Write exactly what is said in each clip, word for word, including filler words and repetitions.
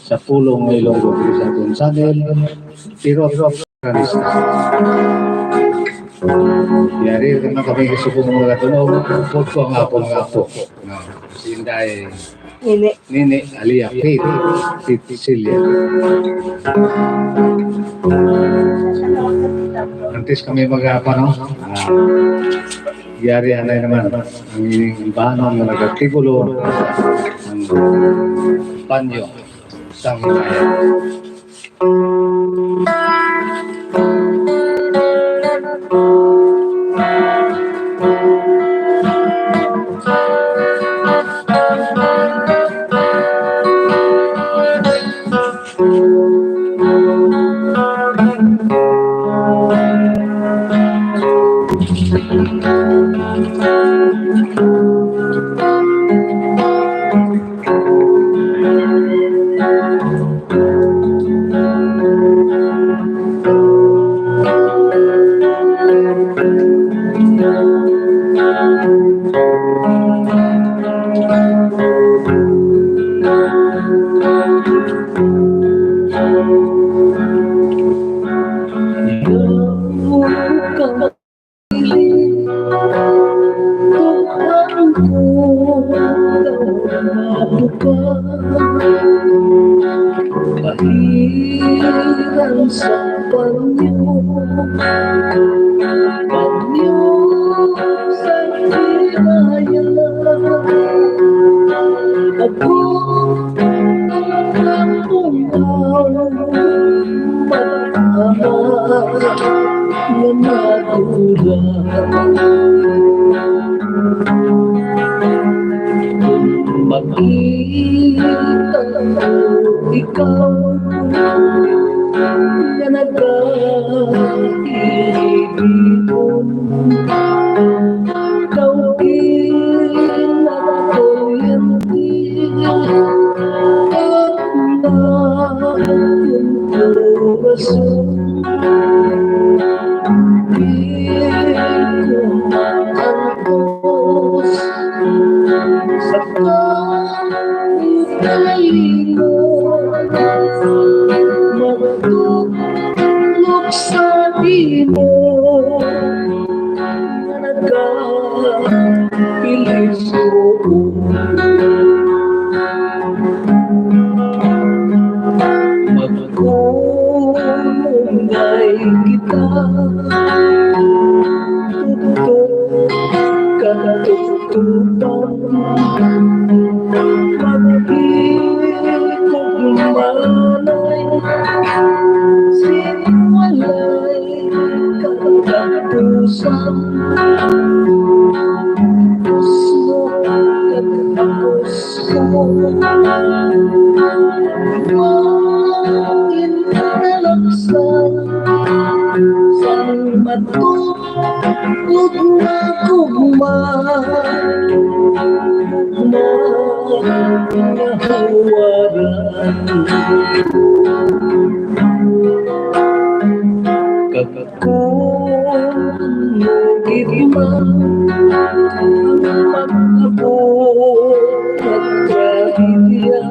Sa pulong nga Ilonggo diri sa aton channel, pero Franista. Yari naman kami subong mga tunog, upod ko ang akong mga apo. No, si Inday Nini. Nini, alias Pete, Pete Celia. Antes kami mag-apa, no? Ah, yari anay naman ang ining imbanon nga nagatibulo ang panyo sang himaya. Kahiran sa panyo, panyo sa himaya. Ako ang kapungaw, mag-ama nga madula. Kung makita ko ikaw nga nagahilibihon, daw ginakuryente ang akon korason. Di ko maantos sa kalimot, magtudlok sa imo nga nagapiliso. Magkumunay kita, tutok ka tutukan. Maglikog manay, sin walay katapusan. Pusno kag ako Mangin na lang sa sang matulog na gugma, gugma nga hawaran. Kag Kung gid man ang pag-abot nga trahedya,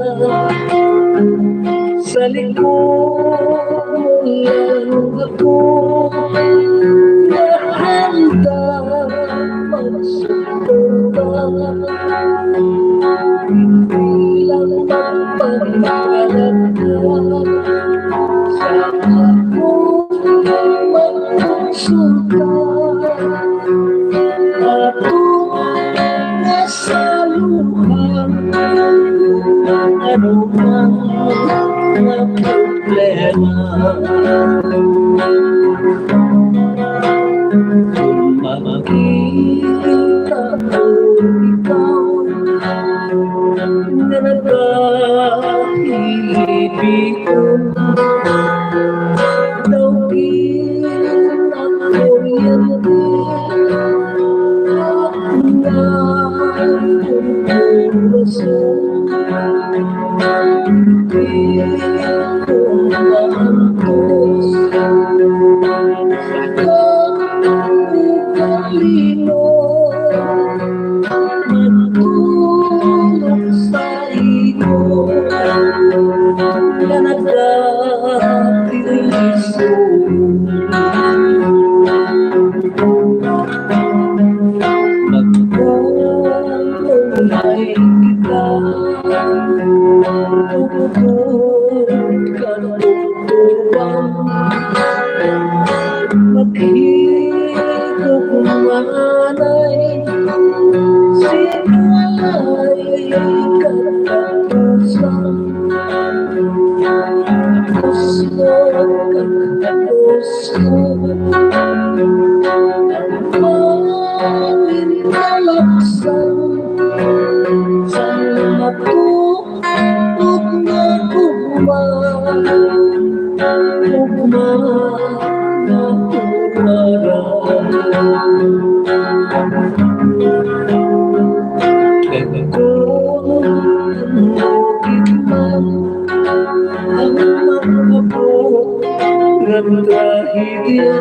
sa likod mo lang ako nahanda magsuporta. Hindi lang magpangalaga sa ako magkonsulta. Ato nga saluhan ang anuman nga problema. Kung makita ko ikaw nga nagahilibihon, daw ginakuryente ang akon korason. Di ko maantos Nga nagkatiriso. Nagpumulay kita. Tugtog ka, tugtog. Maghigugmanay, sin walay katapusan. Gusto ka, gusto. Ang pamintalaksan sa mga Ugma, ugma, ugma nga tuwara. Kay kung ano gid man ang maabot nga trahedya,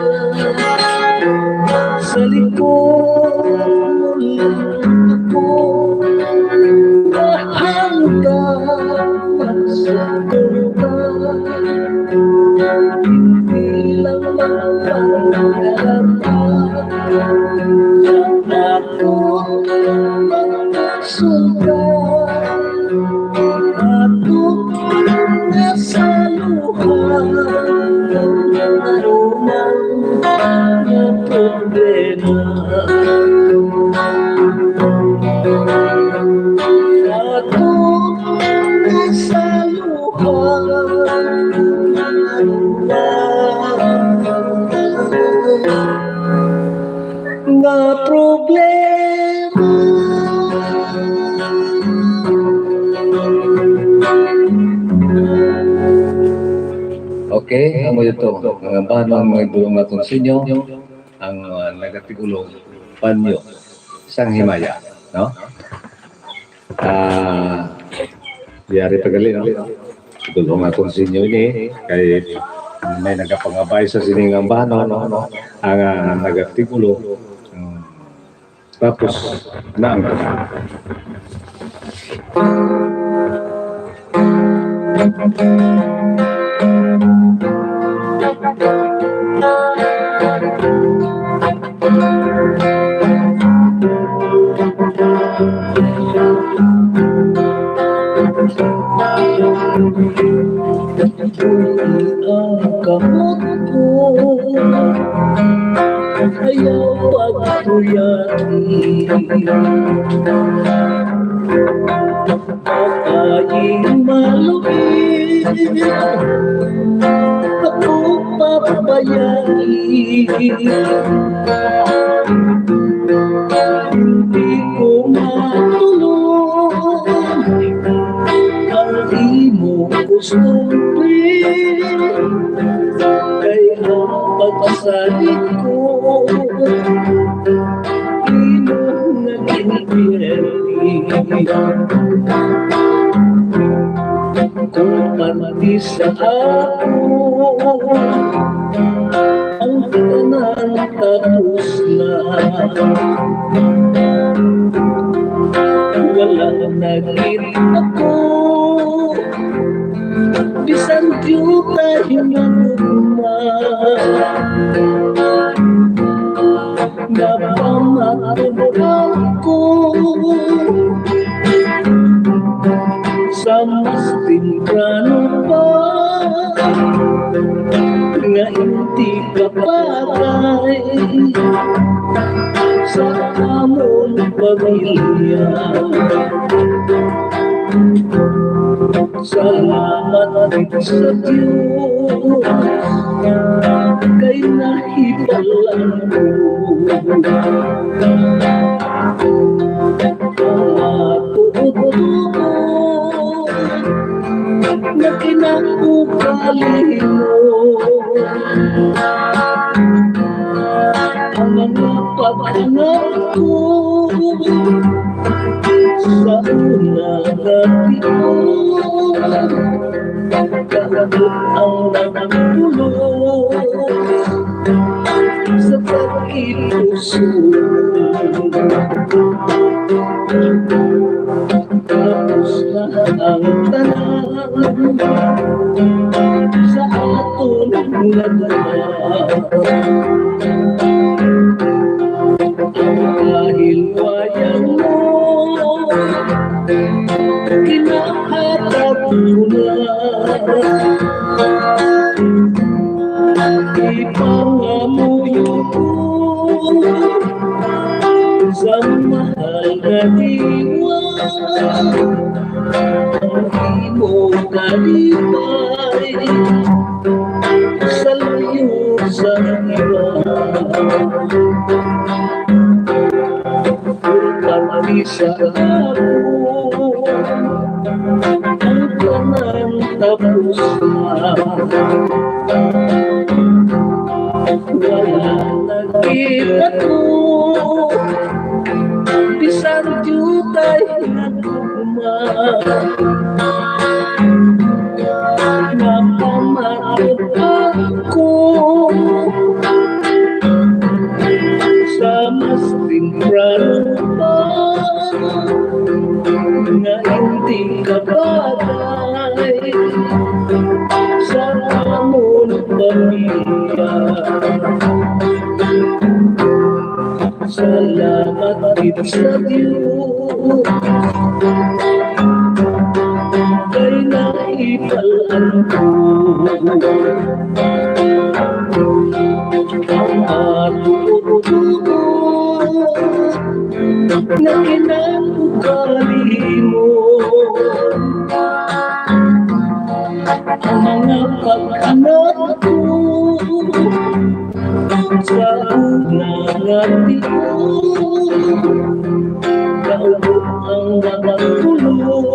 sa likod mo lang ako mahangga. Sa tuta, hindi lang magpangarap sa ako magsuka. Ako nga sa luha, ang aromang nga problema. Ako na sa luha nga problema. Okay, amo ito. Ang ambahan nga mga igdulong naton sa inyo, ang, ah, nagatig-ulo, panyo sang himaya, no? Ah, yari pa gali, no? Igdulong naton sa inyo ini, kay may nagapangabay sa sining ambahan, no? Ang, ah, nagatig-ulo, mm, tapos na ang tanan. Ang kamot ko ayaw pagtuyati. Ay malugi ako pabayai. Hindi ko matulog ang imo gusto, kay ang pagsalig ko imo naging piyerdi. Kung pati sa ako ang tanan tapos na, wala na gid ako bisan diutay nga gugma. Napamatuod ko sa mas temprano pa nga hindi ka patay sa amon pamilya. Salamat gid sa Dios kay nahibalaan ko. Matuod-tuod nga kinaugali mo ang mga paghanap ko. Sa una, dati ko, kaabot ang nagpulos sa pagkipuso. Tapos na ang tanan. sa aton nga lugar. Ang kahilwayan mo, ginahatag ko na. Ipangamuyo ko sa mahal nga diwa ang imong kalipay sa layo sa iba. Pati sa ako, ang tanan tapos na. Wala na kita to, bisan diutay nagugma. Napamatud ako sa mas temprano pa nga hindi ka bagay sa amon pamilya. Salamat gid sa Dios kay nahibalaan ko ang ato na kinaugali mo. Ang mga pag-anak ko sa una nga tiyo, kaubot ang mga tulos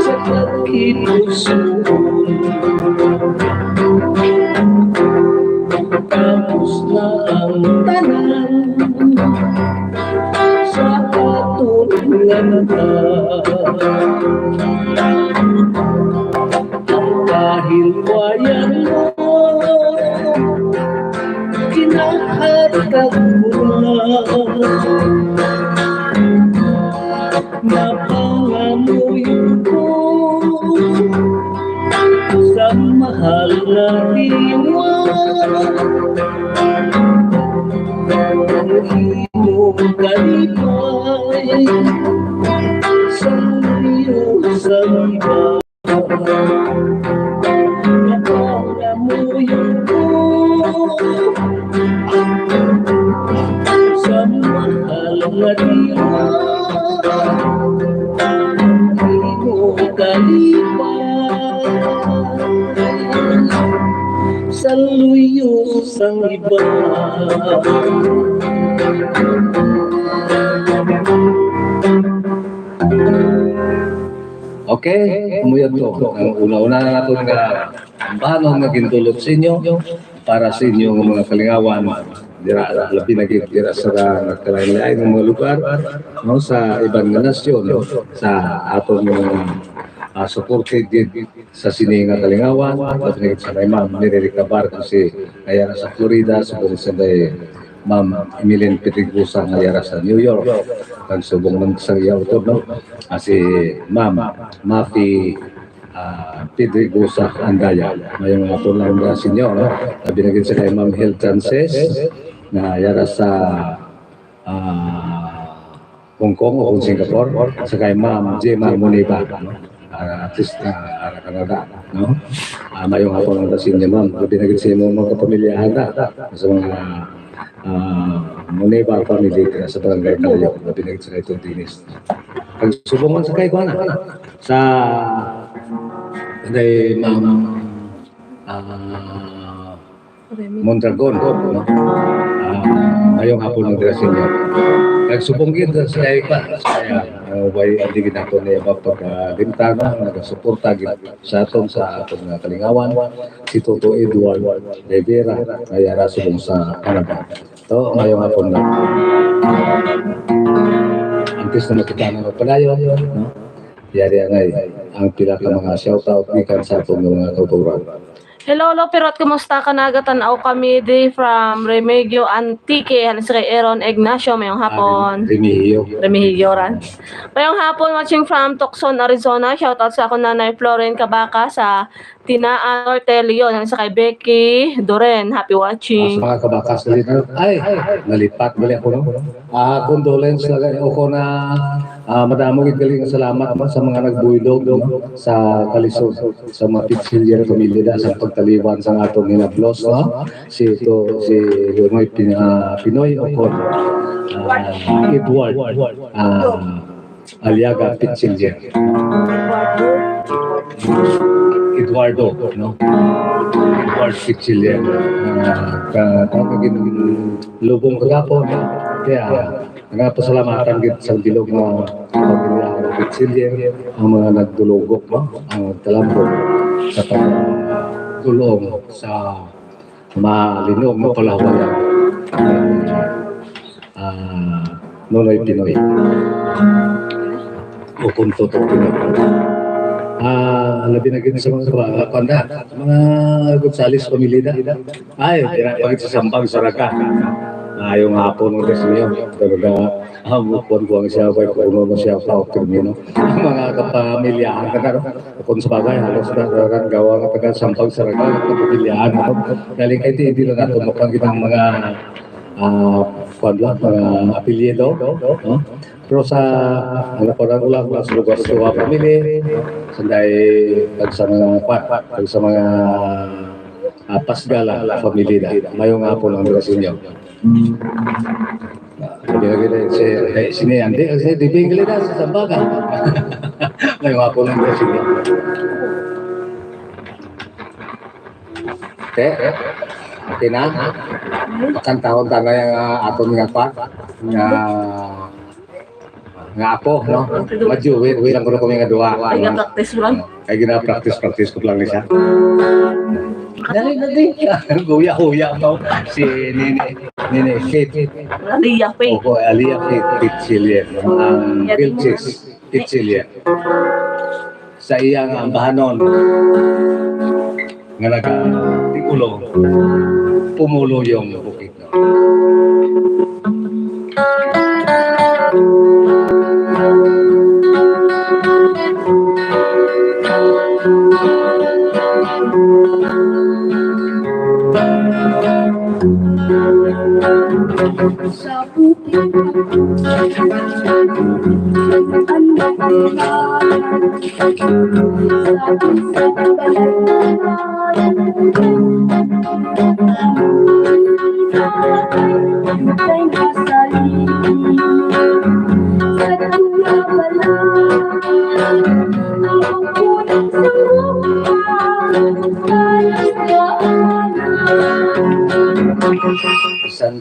sa pagkipusuon. Tapos na ang tanan sa aton nga lugar. Ang kahilwayan mo, ginahatag mo na. Napangamuyo ko sa mahal nga diwa. Ang imong kalipay sa layo sa iba. Napangamuyo ko sa mahal nga diwa. Ang imong kalipay sa luyo sang iba. Okay, amo yun to. Ang una-una na nato nga ambanon nga gindulot sa inyo para sa inyo nga mga kalingawan. Dira, labi na gid dira sa nagkalain-lain nga mga lugar, no, sa iban nga nasyon, no, sa aton nga mga, ah, supported gid sa sini nga kalingawan, labi na gid sa kay Ma'am Mary Recabar, kag si nga yara sa Florida, subong sa kay Ma'am Emeline Pedregosa nga yara sa New York, kag subong man sa iya utod, no, ah, si Ma'am Mafi, ah, Pedregosa Andaya. Mayong hapon lang nga sa inyo, no? Labi na gid sa kay Ma'am Hel Frances, nga yara sa, ah, Hong Kong o kung Singapore, sa kay Ma'am Gemma Muniba, no? Ah, at least, ah, ara Canada, no? Ah, mayong hapon lang sa inyo, ma'am. Labi na gid sa imong mga kapamilyahan na, sa mga, ah, Muniba family dira sa Barangay Calayo. Labi na gid sa kay Tol Dennis. Kag subong man sa kay kuan, sa kay Ma'am, ah, Mondragon, no? Ah, mayong hapon lang dira sa inyo. Kag subong gid sa kay pa, sa kay, ah, way ang di gid nato niya mapagkagintana, nagasuporta gid sa aton, sa aton nga kalingawan, si Toto Edward Rivera, nga yara subong sa Canada. To, mayong hapon lang. Antes na makita na magpadayon, no? Yari angay ang pila ka mga shoutout gikan sa aton nga mga kauturan. Hello, Lolo Pirot, kumusta ka? Nagatan-aw kami di from Remigio, Antique. Halos kay Aaron Ignacio, mayong hapon. Remigio. Remigio ran. Mayong hapon, watching from Tucson, Arizona. Shoutout sa akong nanay Floren Kabaca sa Tinaan, Norte, Leon. Halos kay Becky Duren. Happy watching. Ah, sa mga Kabaca sa Leon. Ay, nalipat bali ako, no? Ah, condolence na kayo ko na, ah, madamo gid gali nga salamat, no, sa mga nagbuylog, no, sa kalisod, sa mga Pitsillier family da sa pagtaliwan sa atong hinablos, no? Si to, si Pinoy Pin-, ah, Pinoy Ocon, ah, Edward, ah, Aliaga Pitsillier. Eduardo, no? Edward Pitsillier. Ah, ka, ka, ka, lubong kagapon, no? Kaya, nga pasalamatan gid sa bilog nga pamilya ang Pitsillier, ang mga nagdulugok, no? Ang nagtalambong sa pagdulong sa malinog nga palahuwayan. Ah, Nonoy Pinoy. O kung Toto Pinoy. Ah, labi na gid sa mga, kuwan na, mga Gonzales family na. Ay, dira pa gid sa Sambag, Saraga. Maayong hapon, mga sa inyo. Talaga, ah, kuwan ko ang siya, kay kuno mo siya pa, o termino. Ang mga kapamilya, ang taga, kung sa bagay, halos na, taga, gawa nga taga Sambag, Saraga, kapamilya, ano. Galing kay hindi lang nato, mukhang kitang mga, ah, kuwan lang, mga apelyido, no? Pero sa, ano ko lang, wala ko lang sa lugar sa mga family, sanday, pag sa mga, kuwan, pag sa mga, ah, Pasgala family na. Mayong hapon ang dira sa inyo. Ah, sabi na kita, si, eh, sini, hindi, kasi di ba yung kalidad sa Sambaga? Mayong hapon ang dira sa inyo. Te, okay na? Pakantahon ta na yung, ah, aton nga pa, nga, nga ako, no? Maduet lang ko na kami nga duwa. Ay, nga practice mo lang. Ay, gina-practice, practice ko lang ni siya. Dali na din. Huya-huya mo. Si Nini, Nini Faith. Aliyah Faith. Opo, Aliyah Faith, Faith Sillier. Ang Vilches, Faith Sillier. Sa iyang ambahanon nga nagatikulo, Pumuluyong Bukidnon. Sa Isang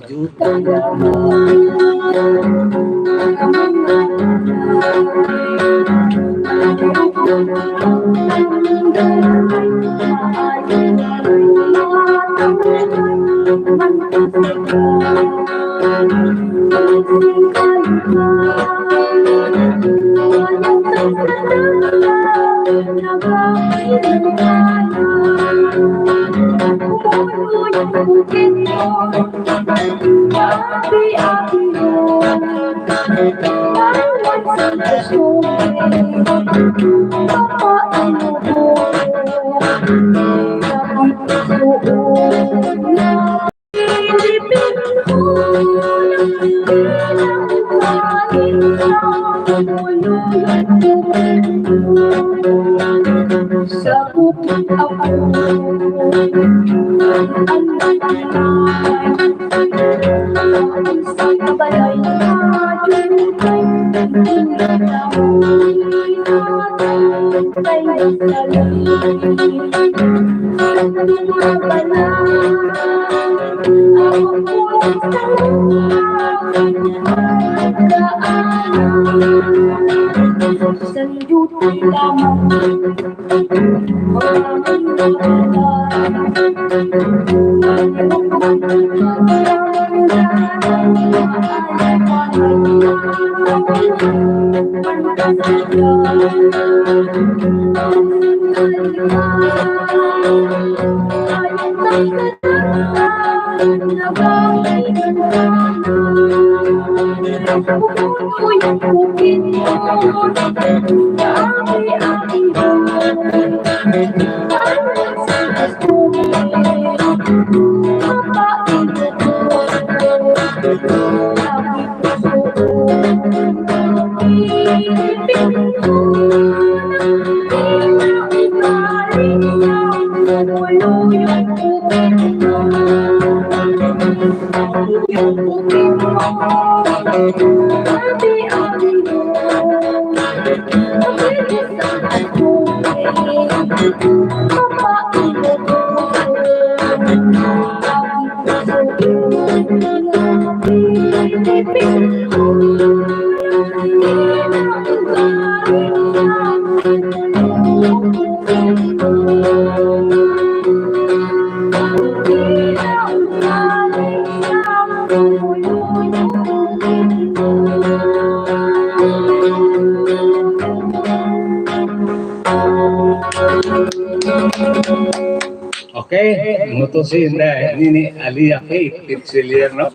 Okay, amo to si Inday, nini, Aliyah Faith Pinsilier, no?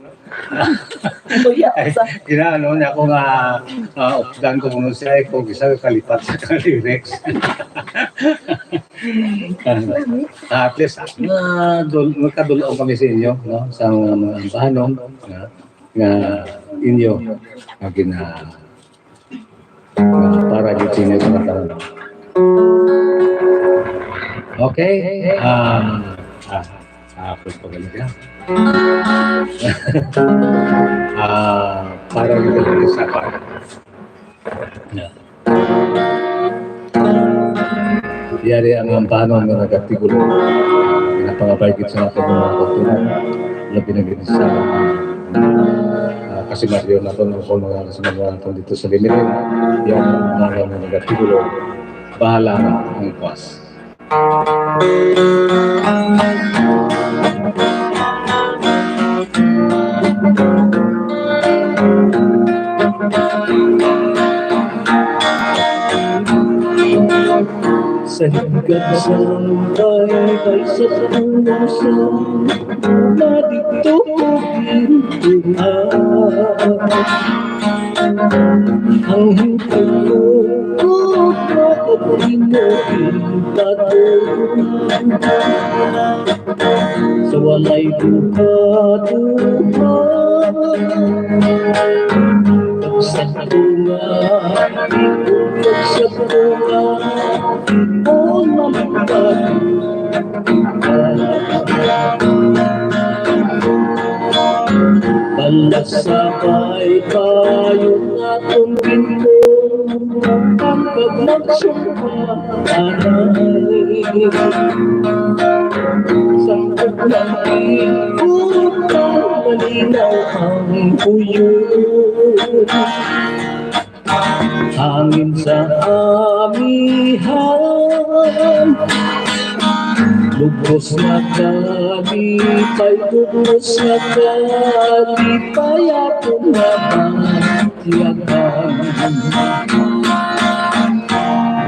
Kuya, sa Ginaano niya ako nga, ah, updan ko kung siya ay kung isa ka kalipat sa lyrics. Ah, at least, na dul-, magkadul-ong kami sa inyo, no? Sa mga, mga ambahanon nga, nga inyo nga gina-, nga para gid sa inyo sa mga tanan. Okay, ah, ah, ah, ako pa gali ka. Ah, para gid sa pa. Yeah. Yari ang ambahanon nga nagatigulo. Pinapangabay gid sa aton mga kauturan, labi na gid sa, ah, kasimaryo naton, o kung mga kasimaryo naton dito sa Limirin, yung ambahanon nga nagatigulo, bahala na ang kwas. Sa higad sang baybay sa puso, na dito ko gintunan. Ang hingkod ko, ko, ko, ko, sa walay duha-duha. Pagsagto nga, pagsagto nga, o mamatay. Palasabay kayo nga kung ginto, ang pagmagsumpa. Anay, sangkot ng ikot ang malinaw ang buyo. Hangin sa amihan, lubos na kalipay, lubos na kalipay, aton naman. Tiyakan.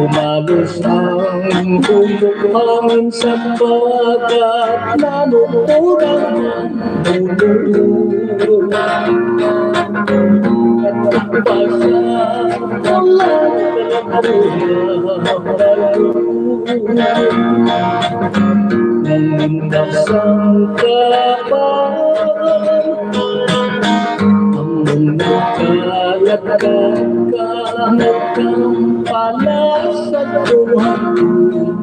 Bumalos ang humok hangin sa bagat, nanukog ang ulo. At pagpasa, walang kalagyan. Nangindang sang kapan, ang mga kalagkan ka, nagkampala sa duha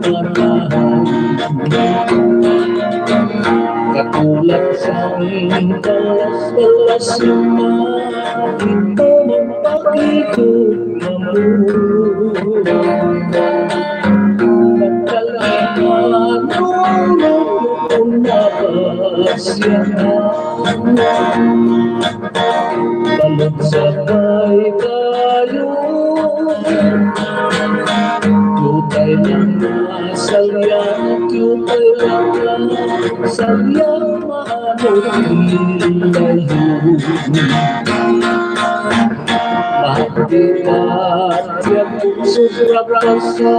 ka bahay. Katulad sang kalas-kalas nga ito magpakikot. Balot sa bay kayo, tutay lang na salya, tutay lang na salya, maano ilayo. Mabigat ya kon sobra pa sa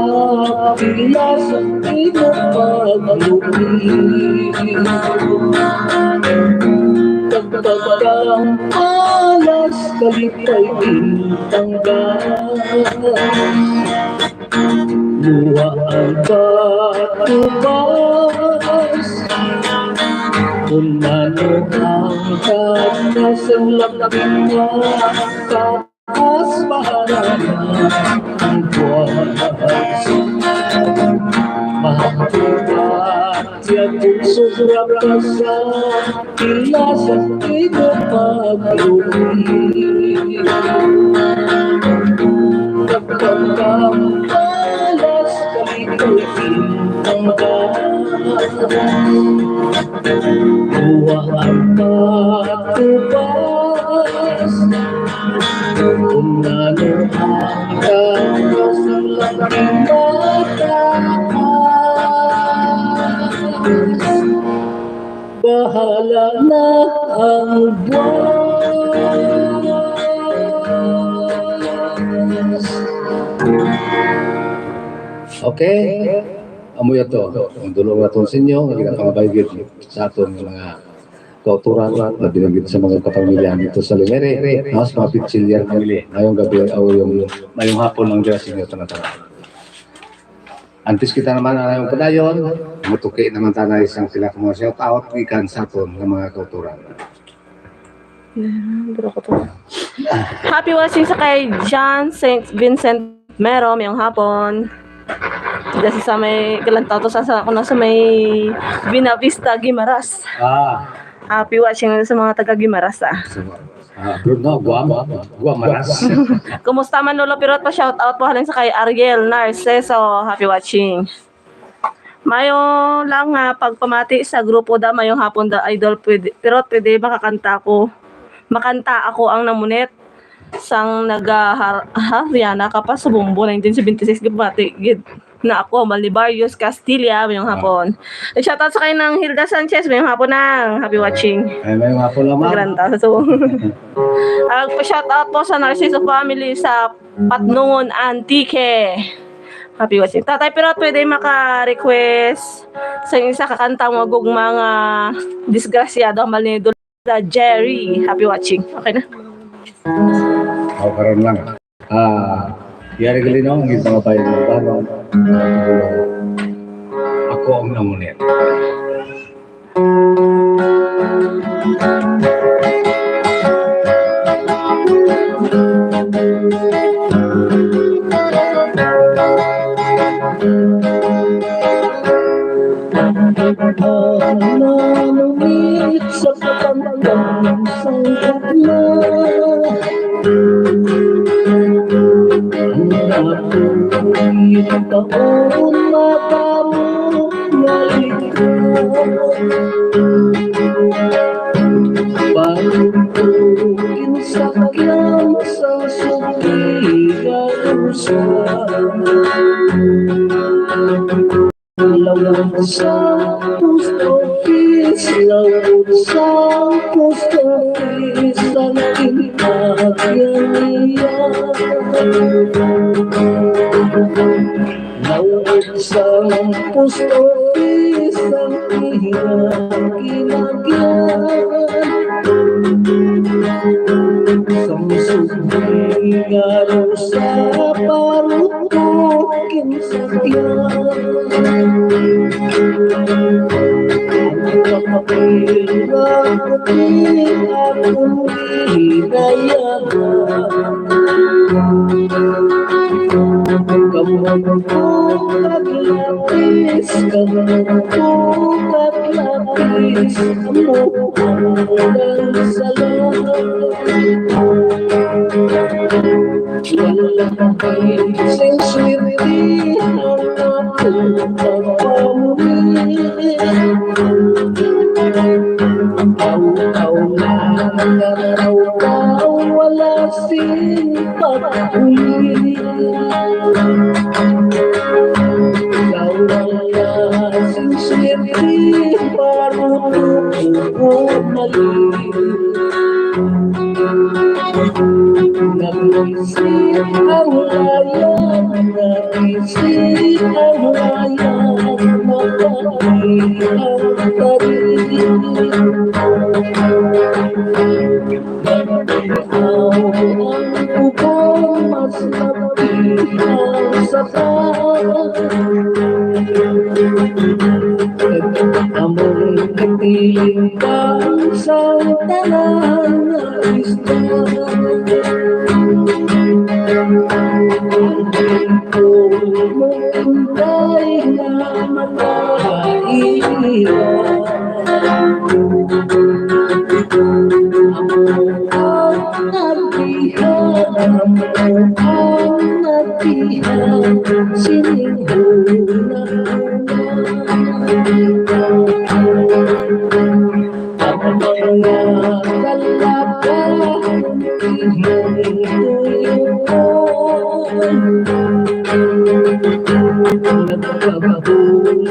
pilas ang imo paglubi. Kag pagkampalas, kalipay intanggal. Luha ang patubas. Kung ano ang tatas ang labi nga taas, bahala na ang buwas. Mabuhat ya kung sobra pa sa pilas ang imo paglubi. Pagkampalas, kalipay intanggal. Luha ang patubas. Kung ano ang tatas ang labi nga taas, bahala na ang buwas. Okay? Amo yato ang dulo nga aton sa inyo nga ginapangabay gid sa aton nga mga kauturan, labi na gid sa mga kapamilya dito sa Limere, no, sa mga Pichillar family. Mayong gabi, o yung mayong hapon lang dira sa inyo tanan-tanan. Antes kita naman ang padayon, mutuki naman tayo isang sila ka mga shout out gikan sa aton nga mga kauturan. Happy watching sa kay John Saint Vincent Mero, mayong hapon. Dasi sa may Galantaw to sa, sa, ako na sa may Buena Vista, Guimaras. Ah, Happy watching sa mga taga Guimaras, ah. Sa, ah, abroad na, Guam. Guam, maras. Kumusta man, Lolo Pirot? Pa shout out po halin sa kay Ariel Narciso. Happy watching. Mayo lang nga pagpamati sa grupo da, mayong hapon da, idol. Pwede, pero pwede makakanta ko. Makanta ako ang namunit sang naga Har-, Hariana ka pa sa Bombo, nineteen seventy-six, gipamati gid na ako, Malibarios Castilla, mayong hapon. Shout out sa kay nang Hilda Sanchez, mayong hapon, nang. Happy watching. Ay, mayong hapon lang, ma'am. Granta sa subong. Agpa-shout out po sa Narciso family sa Patnongon, Antique. Happy watching. Tatay, pero pwede maka-request sa isa ka kanta mo gugma nga disgrasyado ang mal ni Dula Jerry. Happy watching. Okay na. O, karon lang. Ah, yari gali, no, ang mga bayan ng Banong. Ako ang namunit. Nanumit sa katanggan sang gugma. Ang ako'y taon makamot nga likod. Pagtukin sa kagyan sa suki nga usa. Lawod sa post office, lawod sa post office, ang ginagyan niya. Lawod sa post office, ang iyang ginagyan. Sang subong nga rusa, parutukin sa tiyan. Ang kapapila puti akong ginayahan. Kamot ko kag lapis, kamot ko kag lapis, amo ang sala. Wala kay sing swerte ang akong pagpamuhi. Aw-aw lang nga aw-aw, wala sing pagbuhi. Ikaw lang na sing swerte, paruto ko bumalik. Isip ang layag, isip ang layag, mapait ang tarik. Nagtinaw ang uban, mas mapait ang saba. Among katilingban sa tanan nga isda. Ang tingkol mo, Inday, nga matahilan. Amo ang nagihan, amo ang nagihan, sining huna-huna. Ang mga kalabaw, imong tuyuon. Nagkabulong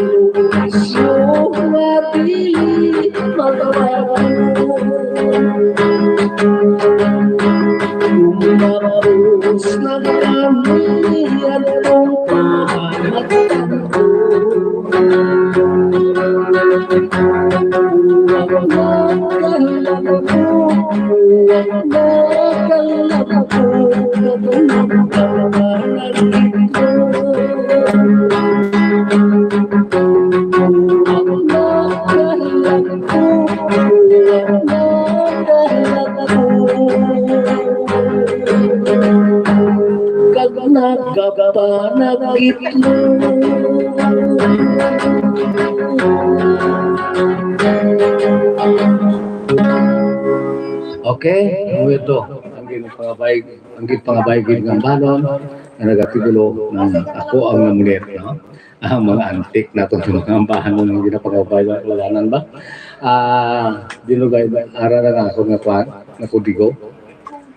isyu nga dili matawagon. Umabos na kami atong pagmatan. Kag nagapanagit Okay, amo ito. Ang ginpangabay, ang ginpangabay gid nga ambanon nga nagatitulo ng Ako ang Namunit, no? Ang mga antik nato, mga ambanon ang ginapangabay, kalaganan ba? Ah, dinugay ba? Ara na nga ako nga kwan, nga kudigo.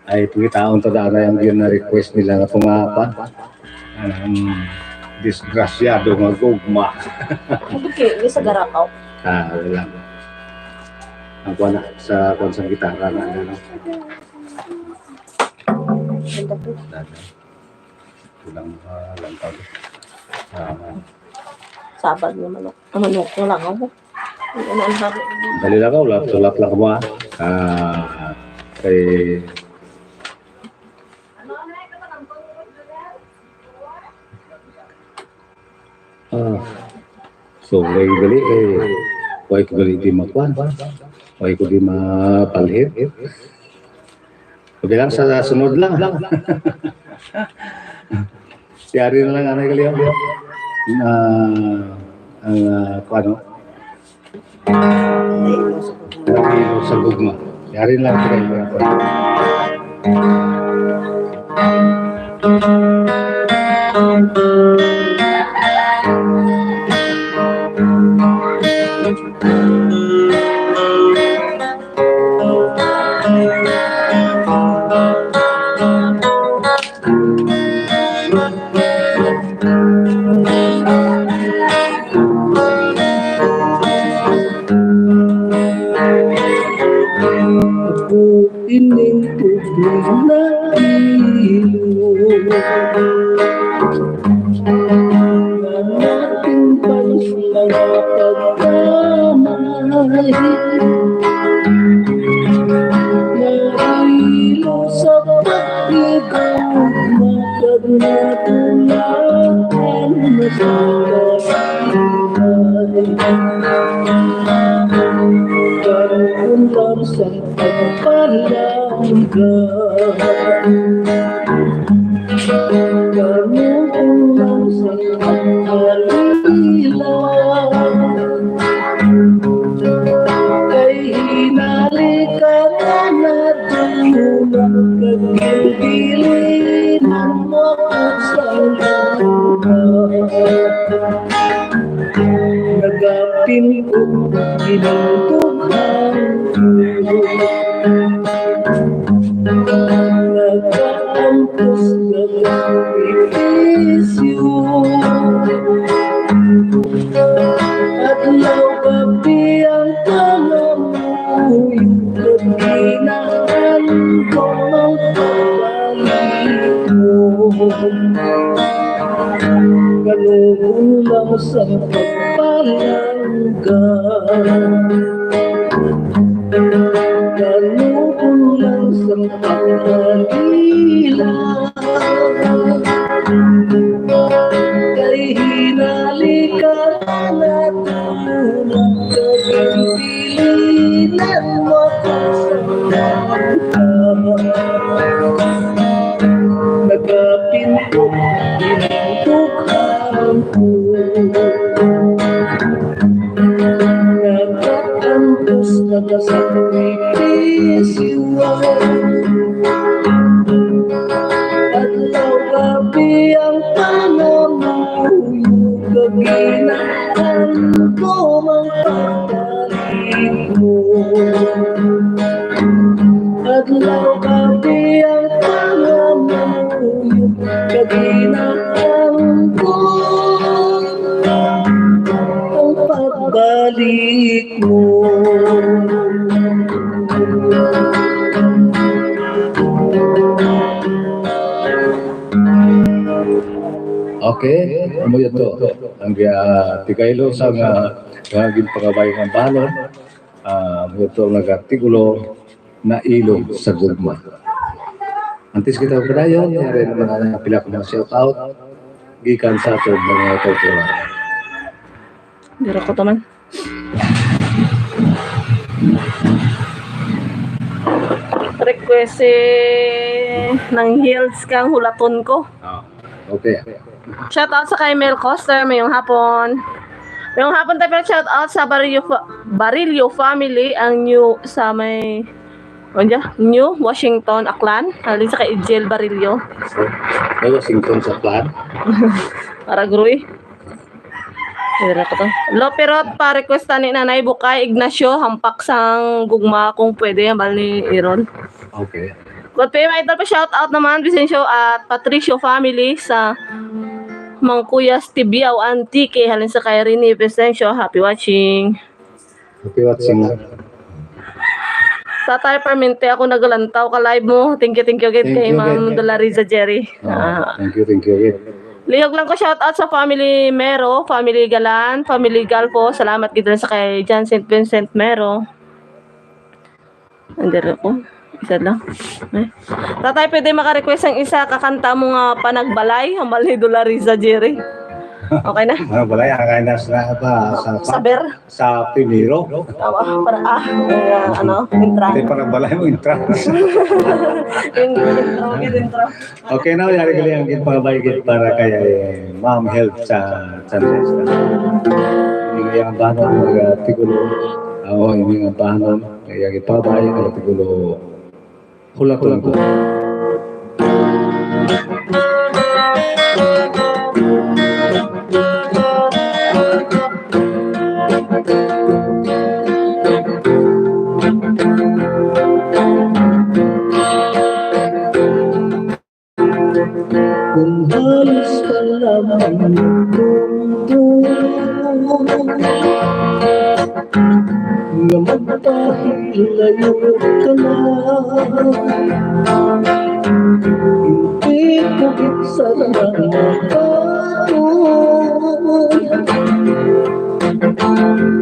Ay, pangitaon ta daan ang gina-request nila nga tunga pa. Ang disgrasyado nga gugma. Hindi kayo, yung sa Garakaw. Ah, wala. Ang kuwan na, sa kuwan sa gitara na, ano. Ganda po. Dami. Kulang, ah, lang tawag. Ah, Sabad nga manok. Ang manok ko lang ako. Ang ano, ang habo. Dali lang ako, sulap-sulap lang ko, ah. Ah, kay Ah. So, way gali, eh, way ko gali di makuan. Way ko di mapalhit. Okay lang, sa sunod lang. Yari na lang, anay gali, oh. Na, ang, ah, kuan, no? Nag-iinom sa gugma. Yari lang sila yung mga kuwan. Ako ining tubig na ilog, nga natimbang sa mga pagkamay. Nahilo sa pagligog, matag na tulakan na sa kasingay. Karon lang sa pagpalangga. Karon lang sa pagpalila. Kay hinali ka na natulog, kag ginbilinan mo ko sa luha. Nagapin ko, ginugtuhan ko. Nagaantos nga sakripisyo. Adlaw gab-i ang pangamuyo, kag ginahandom ang pagkaluya. sang pagpalangga. Kanugon lang sang pagkalila. Kay hinali ka na tulog, kag ginpilinan mo ko sa kanta. Nagapinto, pinto ko. Nagakampos na ka sa sakrifisyo. Adlaw gab-i ang pangamuyo, kag ginahandom ang pagbalik mo. Adlaw gab-i ang pangamuyo, kag ginahandom ang pagbalik mo. Okay, amo yun to. Ang, ah, tigaylo sa nga, nga ginpangabay nga balon, ah, amo yun to, nag-artikulo, Nailog sa Gugma. Antes kita padayon, yari naman ang pila ka mga shout out gikan sa aton mga kauturan. Dira ko taman. Request si Nang Hills kang hulaton ko. Ah, okay. Shout out sa kay Mel Coster, mayong hapon. Mayong hapon tayo, pero shout out sa Barillo, fa- Barillo family, ang new sa may, ano dyan? New Washington, Aklan. Halin sa kay Ijel Barillo. May Washington sa Aklan? Para gruy. Dira ko to. Lo, pero pa-request ni Nanay Bukay Ignacio, hampak sang gugma kung pwede, hambal ni Iron. Okay. Good P M Idol pa shout out naman, Vicencio at Patricio family sa Mangkuyas, Tibiao, Antique. Halin sa kay Rini Vicencio, happy watching. Happy watching. Tatay Parmente, ako nagalantaw ka live mo. Thank you, thank you again Thank kay you, Ma'am thank you. Dolariza Jerry. Ah, Ah. Thank you, thank you again. Lihog lang ko shout out sa family Mero, family Galan, family Galfo. Salamat gid sa kay John Saint Vincent Mero. Andero ko. Isa lang. Eh. Tatay, pwede maka-request ang isa ka kanta mo nga Panagbalay, hambal ni Dolariza Jerry. Okay na? Panagbalay, ang kay nas na ba sa Saber? Sa primero. Awa, para, ah, yung, ah, ano, intra. Hindi, Panagbalay mo, intra. Yung intro, yung intro. Okay, now, yari gali ang ginpangabay gid para kay Ma'am Health sa Chandresta. Ini nga banon, mga tigulo, ah, oh, ini nga banon, kaya ginpangabay, mga tigulo, hulaton ko. Kung halos ka lamang nagtungtong, nga magpahilayo ka na, hindi ko gid sana mapatol.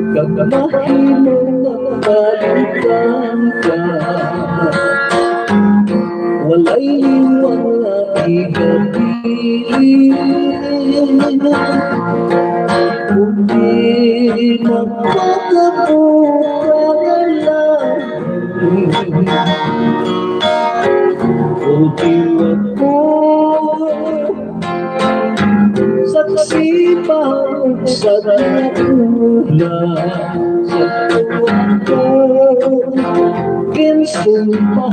Kag mahimo nga kalimtan ka, walay liwat nga igabilin. Kundi magpakabukal lang. Kundi ako saksi pa sa dakula sa tuwa ko. Ginsumpa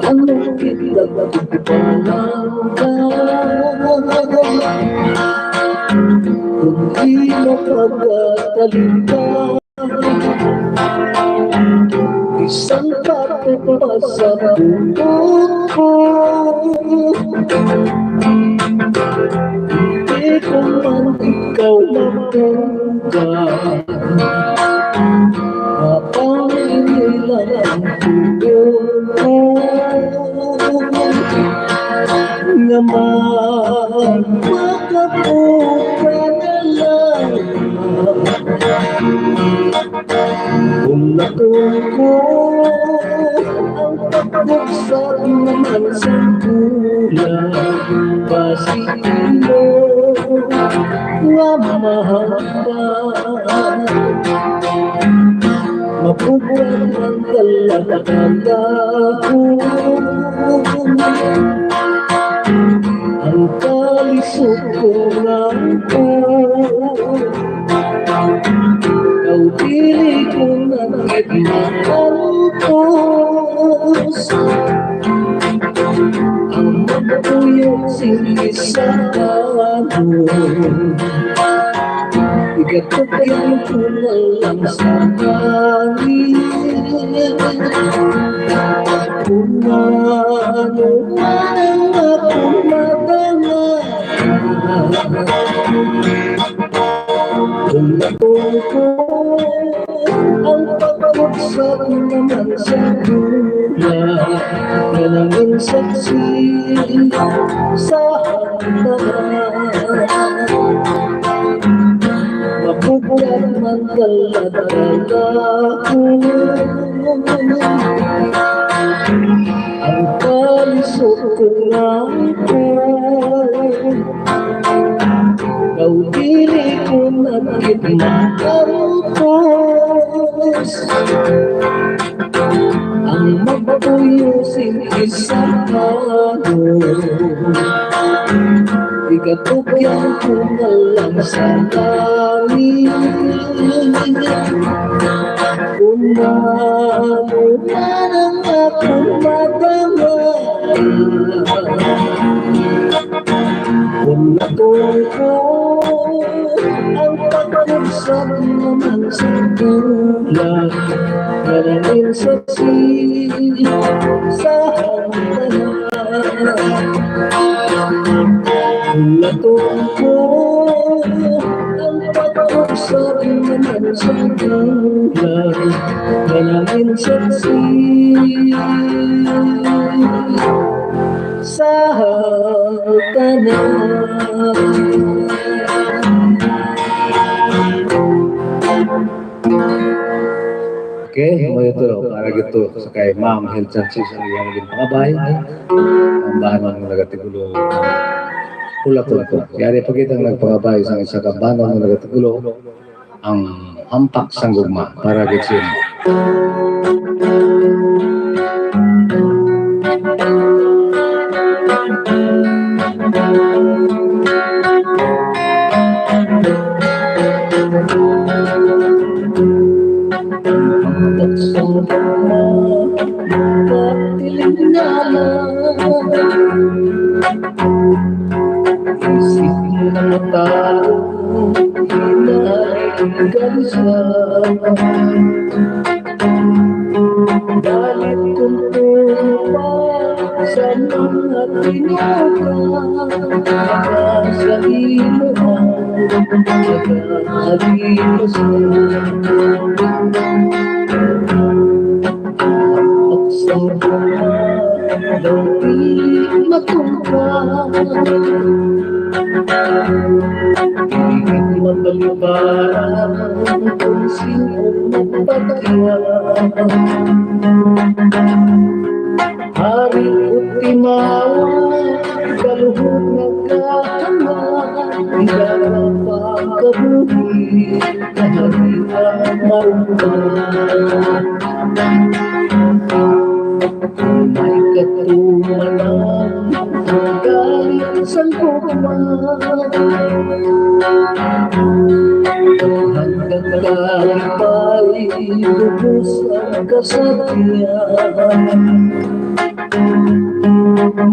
Ano kita nagpalangga? Kung di mapagkalimtan, isang kape pa sa buhok ko. Hindi ko man ikaw mapunggan. Mapangin lang ang tuyo nga ma- Makabuka na lang. Kung natungko ang pagbugsat naman sa kulang, basi imo nga mahal pa. Mapugwat man talaga ko ang kalisod ko nga ko. Daw dili ko na gid makalupos ang magtuyo sing isa ka mo. Igatugyan ko na lang sa langit. Kung ano man ang akong madala, kung natungko ang pagpagsa naman sa dula, nga nangin saksi sa hangtanan. Mapugwat man talaga ko ang kalisod ko nga ko. Daw dili ko na gid makalupos ang magtuyo sing isa ka mo. Igatugyan ko na lang sa langit. Kung ano man ang akong madala, kung natungko ang pagpagsa naman sa kulang, nga nangin saksi sa hangtanan. Kung natungko ang pagpagsa naman sa kulang, nga nangin saksi sa hangtanan. Okay, mo ito para gito sa kay Ma'am Hilda Sis ang iyang ginpangabay. Ang bahanon mo nagatigulo. Pula to. Yari pa kita nagpangabay sa isa ka bahanon mo nagatigulo. Ang hampak sang gugma para gid sa imo. Hampak sang gugma, matiling na lang. Isip mo na matao, hinay ka siya. Galit kung tumo pa sa mga tinuga, sa imo ang nagkakalipas na. Ang pagsangka daw di matungkal. Di mabalibaran kung sino magpatya. Hari o timawa, kaluhod nga kahaman, di ka mapakabuhi. Kaharian marumba. May katumanan ang galing sang gugma. Hanggang kalipay, lubos ang kasadya.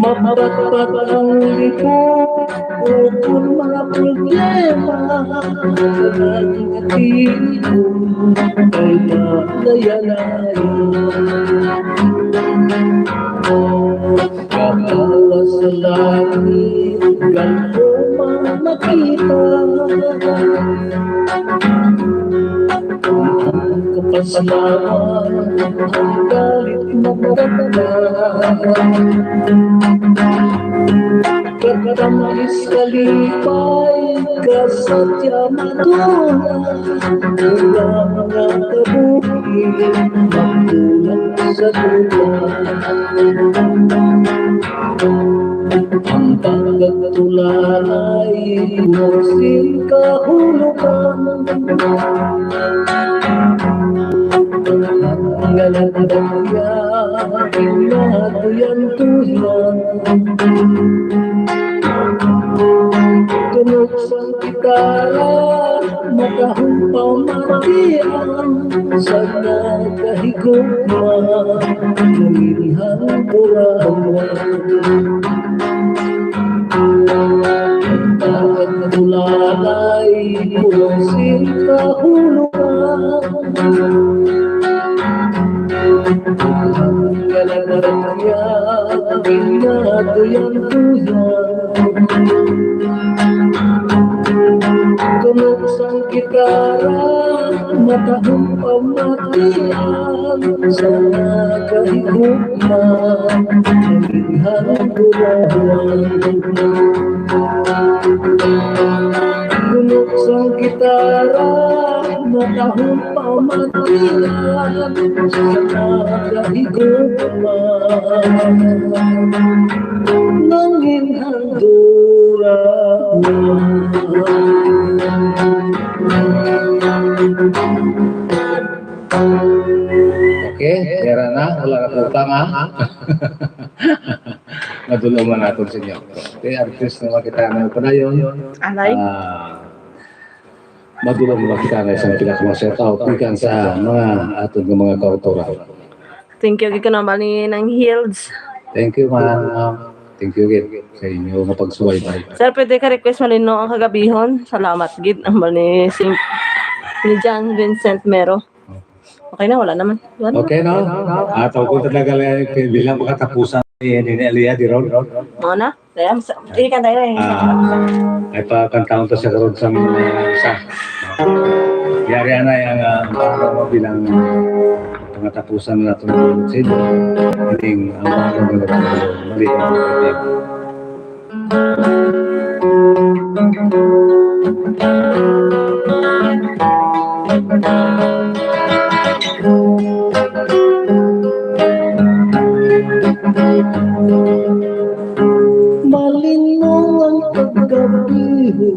Mapatpat ang libo, ukon mga problema, ang ating atin kay malayan-layan. Katawa sa langit, galpo man makita. Ang kapaslawan, ang galit magdadala. Katamis kalipay ka sa tiyamadura, wala nga kabuhi magbulag sa duta. Ang pagkatulanay mo sin kahulugan. Nga nagdaya, nga tuyan-tuyan. Tunog sang gitara, makahumpamatian sa nagahigugma, nangilhang burawan. Ang pagbulalay mo sin kahulugan. Ang kalagaya, pinatuyan-tuyan. Tunog sang gitara, matahong pamatian sa nagahigugma, nangilhang burawan. Tunog sang gitara, matahong pamatian sa nagahigugma, nangin handura. Okay, yara na. Wala na po tama. Madulungan natin sa inyo. Okay, artist na makita na padayon. Alay. Ah, madulong makita na isang pila ka mga shout out gikan sa mga aton nga mga kaautoran. Thank you gid ko naman ni Nang Hills. Thank you, ma'am. Thank you gid sa inyo nga pagsubaybay. Sir, pwede ka request malino ang kagabihon? Salamat gid ang ni Sing-, ni John Vincent Mero. Okay na, wala naman. Wala. Okay, no? At ako talaga lang, bilang makatapusan ni, ni, ni Aliyah, di ron? Mo na? Kaya, mas-, hindi ka tayo eh. Ah, ay pa, kantahon to sa karon sa mga isa. Yari anay ang, ah, ang bilang pangatapusan na itong tulog sa inyo. Ining ang mga nagkakaroon, mali ang mga Malinaw ang pagkabihon.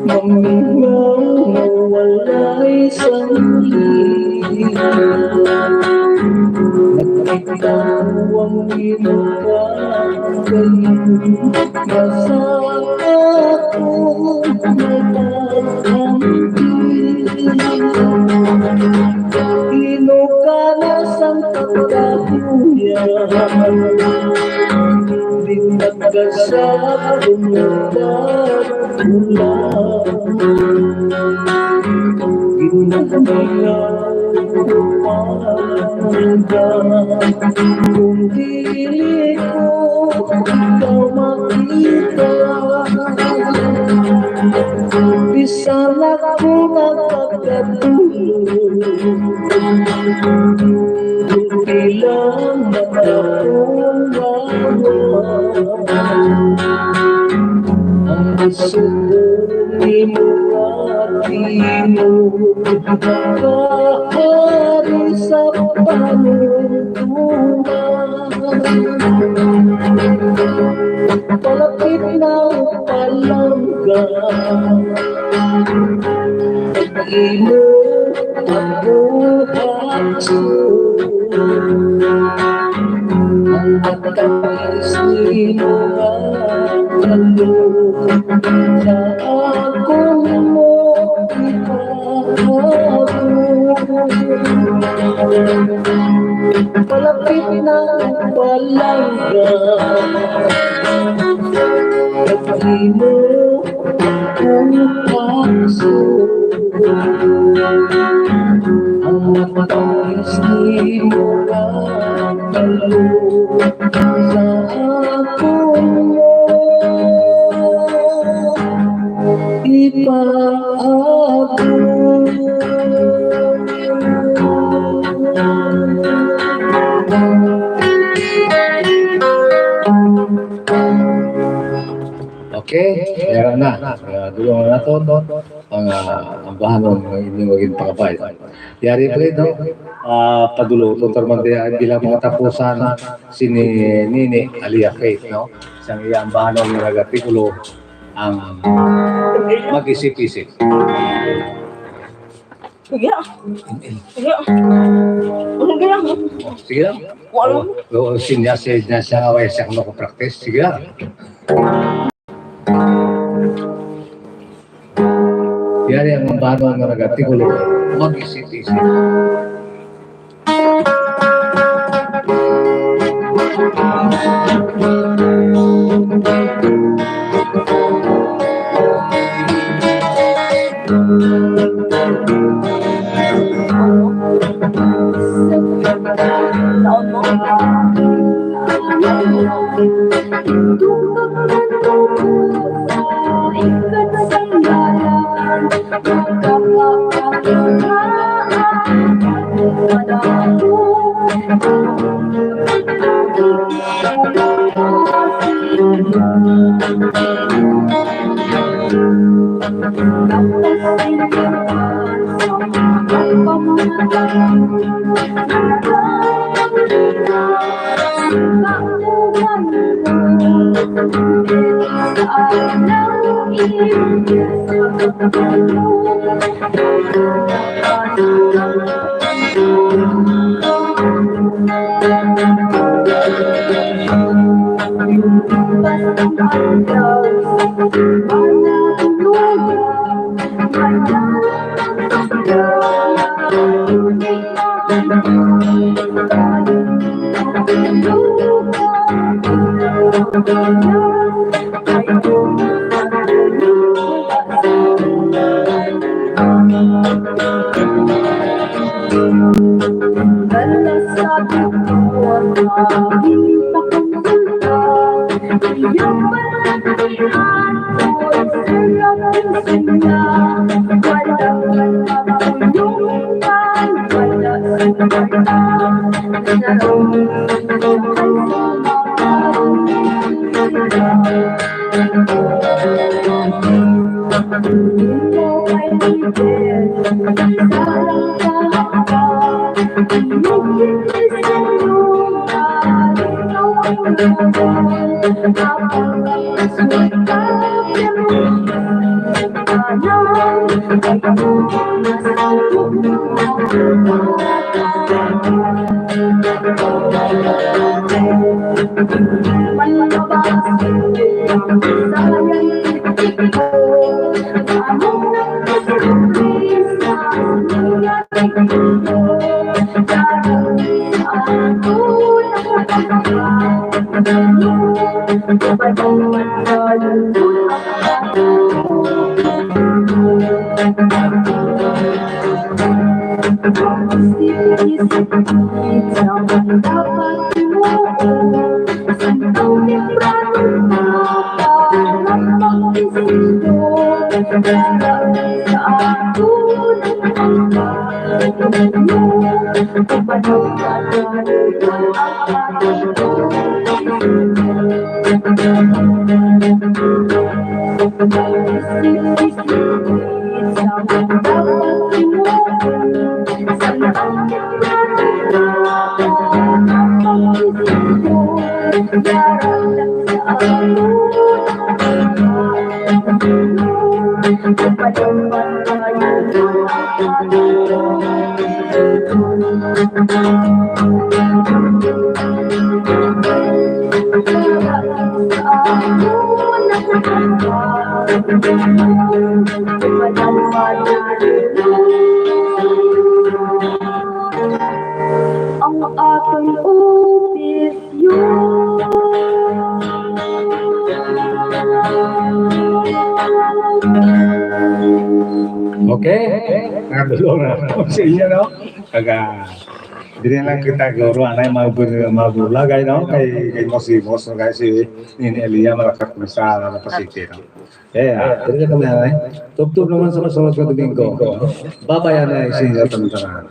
Maminaw nga walay sanhi. Nakita ko ang imo pagkayo. Nga sa akong nagkampi. Ino ka na sang pagkahuya. Di ka sa akong nagkamula. Ginahambingan ko pa kung dili ko ikaw makita. Bisan ako nagpakatulog, ilang mata kong lawa. Ang gusto ko nimo at imo, kahari sa panultuman. Palapit na o palangga, imo ang buhat. Ang matamis nimo nga kaloob sa akong mo ipahagod. Palapit na, palangga, imo ang puso. Ang matamis nimo nga kaloob sa akong mo ipaabot. Okay, meron na. Ah, dulo na nato ang, ah, ang bahanon nga inyong maging pangabay. Yari pa rin, no? Ah, padulo, tutor man diya, bilang mga tapusan, si ni Nini Alia Faith, no? Isang iyang bahanon nga nag-artikulo ang mag-isip-isip. Sige. Sige. Ano kaya? Sige lang. Wala. Oo, oo, sinya, sinya, siya nga, way siya kung makapractice. Sige lang. Yari ang bahanon nga nag-artikulo, mag-isip-isip. Ang aton office yun. Okay. Nakatulong na sa inyo, no? Kag, ah, dili lang kita guro anay mag-, magulagay, no? Kay, kay mo si boss, no? Kay si Nini Elia, malakat mo sa, ano, Pasite, no? Eh, ah, dili na kami anay. Tubtob naman sa masunod nga Domingo. Babay anay sa inyo tanan-tanan.